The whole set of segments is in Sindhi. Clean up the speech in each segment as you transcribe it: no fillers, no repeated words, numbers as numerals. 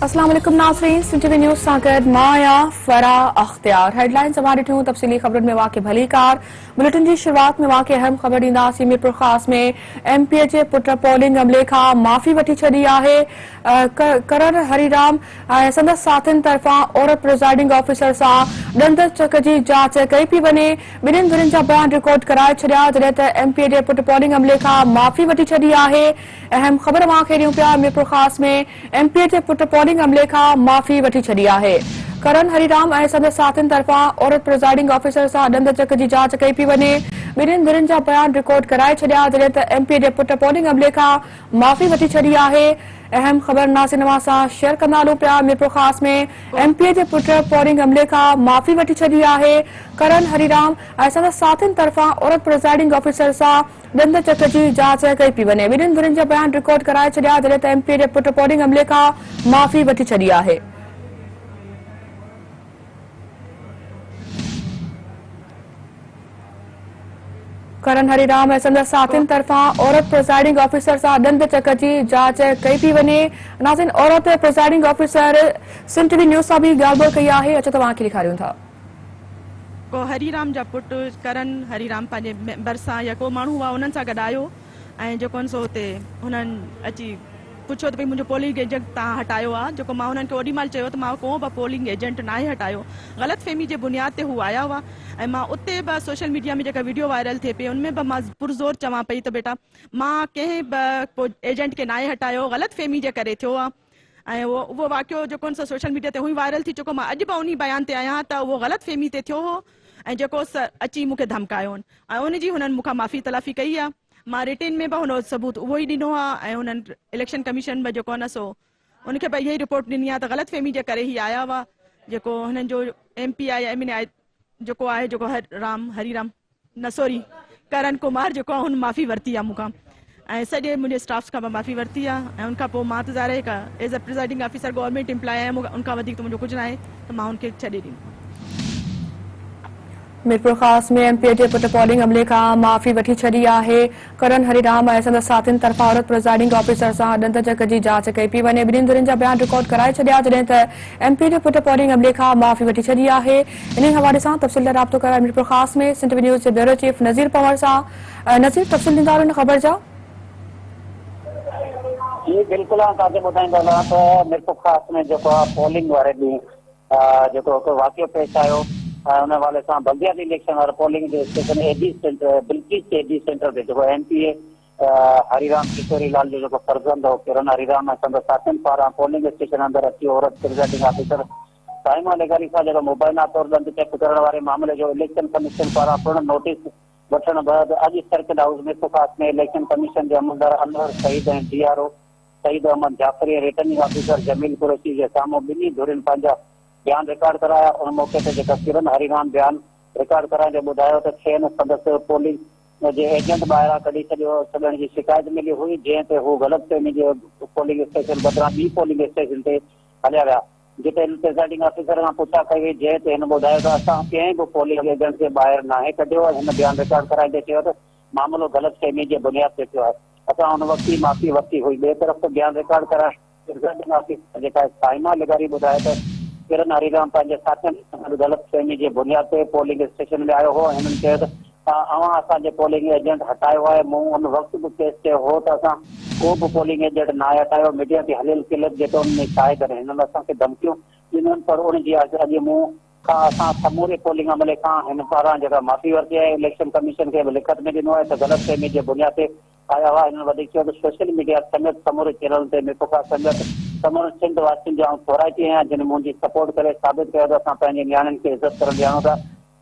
اسلام عليڪم ناظرين سنڌ ٽي وي نيوز سان گڏ مان آهيان فرح اختيار هيڊ لائنز اوهان ڏٺيون تفصيلي خبرن ۾ اوهان کي ڀليڪار بليٽن جي شروعات ۾ اوهان کي اهم خبر ڏينداسين ميرپورخاص ۾ ايم پي اي جي پٽ پولنگ عملي کان معافي وٺي ڇڏي آهي ڪرن هري رام ۽ سندس ساٿين طرفان عورت پرزائيڊنگ آفيسر سان ڏند چڪ جي جاچ ڪئي پئي وڃي، ٻنهين ڌرين جا بيان رڪارڊ ڪرائي ڇڏيا، جڏهن ته ايم پي اي جي پٽ پولنگ عملي کان معافي وٺي ڇڏي آهي. اهم خبر اوهان کي ڏيون پيا ميرپورخاص ۾ ايم پي اي جي پٽ پولنگ عملي کان معافي وٺي ڇڏي آهي. ڪرن هري رام ۽ سندس ساٿين طرفان عورت پرزائيڊنگ آفيسر سان ڏند چڪ جي جاچ ڪئي پئي وڃي، ٻنهين ڌرين جا بيان رڪارڊ ڪرائي ڇڏيا، جڏهن ته ايم پي اي جي پٽ پولنگ عملي کان معافي وٺي ڇڏي آهي. اهم خبر ناظرين اوهان سان شيئر ڪندا هلون پيا ميرپورخاص ۾ ايم پي اي جي پٽ پولنگ عملي کان معافي وٺي ڇڏي آهي ڪرن هري رام ۽ سندس ساٿين طرفان عورت پرزائيڊنگ آفيسر سان ڏند چڪ جي جاچ ڪئي پئي وڃي ٻنهين ڌرين جا بيان رڪارڊ ڪرائي ڇڏيا جڏهن ته ايم پي اي جي پٽ پولنگ عملي کان معافي وٺي ڇڏي آهي. ڪرن هري رام ۽ سندس ساٿين طرفان عورت پرزائيڊنگ آفيسر سان ڏند چڪ جي جاچ ڪئي پئي وڃي. ناظرين عورت presiding officer Sindh T V news سان به ڳالهه ٻولهه ڪئي آهي اچو توهان کي ڏيکاريون ٿا. ڪو هري رام جا پٽ ڪرن هري رام پنهنجي ڀرسان يا ڪو ماڻهو هئا انهن سان گڏ آيو ۽ جيڪو سو اتي هنن اچي پڇيو ته ڀئي منهنجو پولنگ ايجنٽ توهان هٽايو آ جيڪو مان انهن کي اوڏي مهل چيو ته مان ڪو به پولنگ ايجنٽ ناهي هٽايو غلط فهمي جي بنياد تي هو آيا هئا ۽ مان اتي به سوشل ميڊيا ۾ جيڪا ويڊيو وائرل ٿئي پئي ان ۾ به مان پرزور چوان پئي ته بيٽا مان ڪنهن به ايجنٽ کي ناهي هٽايو غلط فهمي جي ڪري ٿيو آ ۽ اهو اهو واقعو جيڪو سو سوشل ميڊيا تي هونئن وائرل ٿي چڪو مان اڄ به انهي بيان تي آهيان ته اهو غلط فهمي تي ٿيو هو ۽ جيڪو اچي مون کي ڌمڪايو ۽ ان جي هنن مون کان معافي تلافي ڪئي آ. مان رٽن ۾ به هن ثبوت اهو ئي ڏنو آهي ۽ هنن اليڪشن ڪميشن به جيڪو آهي نه سو ان کي به اها ئي رپورٽ ڏني آهي ته غلط فهمي جي ڪري هي آيا هئا جيڪو هنن جو ايم پي آهي يا ايم اين اي آهي جيڪو آهي جيڪو هر رام هري رام نه سوري ڪرن ڪمار جيڪو آهي هن معافي ورتي آهي مون کان ۽ سڄي منهنجي اسٽافس کان به معافي ورتي آهي ۽ ان کان پوء مان ته ظاهر آهي هڪ as a presiding officer government employee آهيان ان کان وڌيڪ ته منهنجو ڪجهه نه آهي ته مان هن کي ڇڏي ڏيندم. ميرپورخاص ۾ ايم پي اي جي پٽ پولنگ عملي کان معافي وٺي ڇڏي آهي، ڪرن هري رام ۽ سندس ساٿين طرفان عورت پرزائيڊنگ آفيسر سان ڏند چڪ جي جاچ ڪئي پئي وڃي، ٻنهي ڌرين جا بيان رڪارڊ ڪرائي ڇڏيا، جڏهن ته ايم پي اي جي پٽ پولنگ عملي کان معافي وٺي ڇڏي آهي، انهي حوالي سان تفصيل لاء رابطو ڪيو آهي ميرپورخاص ۾ سنڌ ٽي وي نيوز جي بيورو چيف نذير پنهور سان، نذير تفصيل ڏيندا هلو ان خبر جا. جي بلڪل آئون توهان کي ٻڌائيندو هلان ته ميرپورخاص ۾ جيڪو آهي پولنگ واري ڏينهن جيڪو هڪ واقعو پيش آيو ۽ ان حوالي سان بلدياتي اليڪشن واري پولنگ جو station A D centre Bilqis A D centre تي جيڪو M P A Hari Ram Kishori Lal جو جيڪو فرزند هو ڪرن هري رام ۽ سندس ساٿين پاران پولنگ اسٽيشن اندر اچي عورت پرزائيڊنگ آفيسر صائمه لغاري سان جيڪو مبينا طور ڏند چڪ ڪرڻ واري معاملي جو اليڪشن ڪميشن پاران پڻ نوٽيس وٺڻ بعد اڄ circuit house Mirpurkhas ۾ election commission جي عملدار Anwar Saeed ۽ D R O Saeed Ahmed Jafri ۽ returning officer Jamil Qureshi جي سامهون ٻنهي ڌرين پنهنجا بيان رڪارڊ ڪرايا. ان موقعي تي جيڪا ڪرن هريرام بيان رڪارڊ ڪرائيندي ٻڌايو ته کين سندس پولنگ جي ايجنٽ ٻاهران ڪڍي ڇڏيو ڇڏڻ جي شڪايت ملي هئي جنهن تي هو غلط فهمي جي پولنگ اسٽيشن بدران ٻي پولنگ اسٽيشن تي هليا ويا جتي هن پرزائيڊنگ آفيسر کان پڇا ڪئي وئي جنهن تي هن ٻڌايو ته اسان ڪنهن به پولنگ ايجنٽ کي ٻاهر ناهي ڪڍيو ۽ هن بيان رڪارڊ ڪرائيندي چيو ته معاملو غلط فهمي جي بنياد تي ٿيو آهي. اسان ان وقت ئي معافي ورتي هئي. ٻئي طرف بيان رڪارڊ ڪرائڻ پرزائيڊنگ آفيسر جيڪا صائمه لغاري ٻڌايو ته ڪرن هريرام پنهنجي ساٿين سان گڏ غلط فهمي جي بنياد تي پولنگ اسٽيشن ۾ آيو هو ۽ هنن چيو ته اوهان اسان جي پولنگ ايجنٽ هٽايو آهي مون ان وقت به کيس چيو هو ته اسان ڪو به پولنگ ايجنٽ ناهي هٽايو ميڊيا تي هليل ڪلپ جيڪو ان ۾ شاهد آهن هنن اسان کي ڌمڪيون ڏنيون پر ان جي اڄ مون کان اسان سموري پولنگ عملي کان هن پاران جيڪا معافي ورتي آهي، اليڪشن ڪميشن کي به لکت ۾ ڏنو آهي ته غلط فهمي جي بنياد تي آيا هئا. هنن وڌيڪ چيو ته سوشل ميڊيا سميت سموري چينلن تي ميرپورخاص سميت سمورن سنڌ واسين جو آئون ٿورائتي آهيان جن منهنجي سپورٽ ڪري ثابت ڪيو ته اسان پنهنجي نياڻين کي عزت ڪرڻ ڄاڻون ٿا.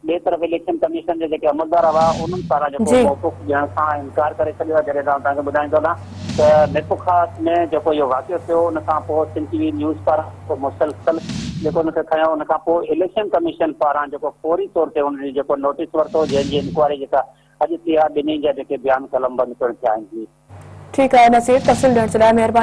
ٻئي طرف اليڪشن ڪميشن جا جيڪي عملدار هئا انهن پاران جيڪو جي. موقف ڏيڻ کان انڪار ڪري ڇڏيو آهي جڏهن ته آئون توهان کي ٻڌائيندو هلان ته ميرپورخاص ۾ جيڪو اهو واقعو ٿيو ان کان پوء سنڌ ٽي وي نيوز پاران جيڪو مسلسل جيڪو ان کي کنيو ان کان پوء اليڪشن ڪميشن پاران جيڪو فوري طور تي ان جي جيڪو نوٽيس ورتو جنهن جي انڪوائري جيڪا اڄ ٿي آهي ٻنهي جا جيڪي بيان قلمبند پڻ ٿيا آهن جي. ٺيڪ آهي نصير تفصيل ڏيڻ جي لاء مهرباني.